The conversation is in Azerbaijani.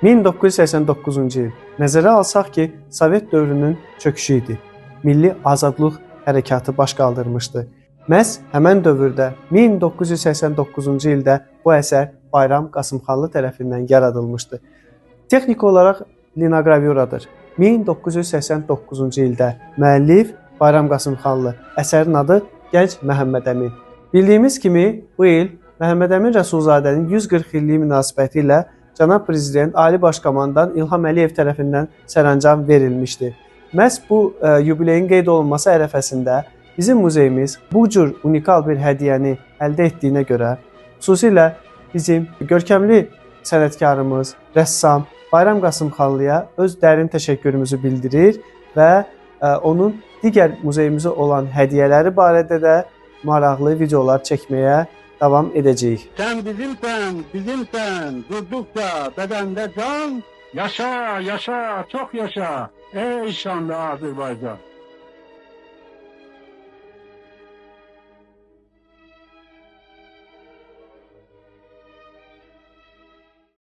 1989-cu il. Nəzərə alsaq ki, Sovet dövrünün çöküşü idi. Milli azadlıq hərəkatı baş qaldırmışdı. Məhz həmən dövrdə 1989-cu ildə bu əsər Bayram Qasımxanlı tərəfindən yaradılmışdı. Texniki olaraq linoqravyuradır. 1989-cu ildə müəllif Bayram Qasımxanlı, əsərin adı Gənc Məhəmməd Əmin. Bildiyimiz kimi bu il Məhəmməd Əmin Rəsulzadənin 140 illiyi münasibəti ilə Cənab Prezident Ali Baş Komandan İlham Əliyev tərəfindən sərəncam verilmişdi. Məhz bu yubileyin qeyd olunması ərəfəsində bizim muzeyimiz bu cür unikal bir hədiyyəni əldə etdiyinə görə, xüsusilə bizim görkəmli sənətkarımız, rəssam Bayram Qasımxanlıya öz dərin təşəkkürümüzü bildirir və onun digər muzeyimizə olan hədiyyələri barədə də maraqlı videolar çəkməyə davam edəcəyik. Sən bizimsən, bizimsən, durduqca bədəndə can, yaşa, yaşa, çox yaşa, ey şanlı Azərbaycan.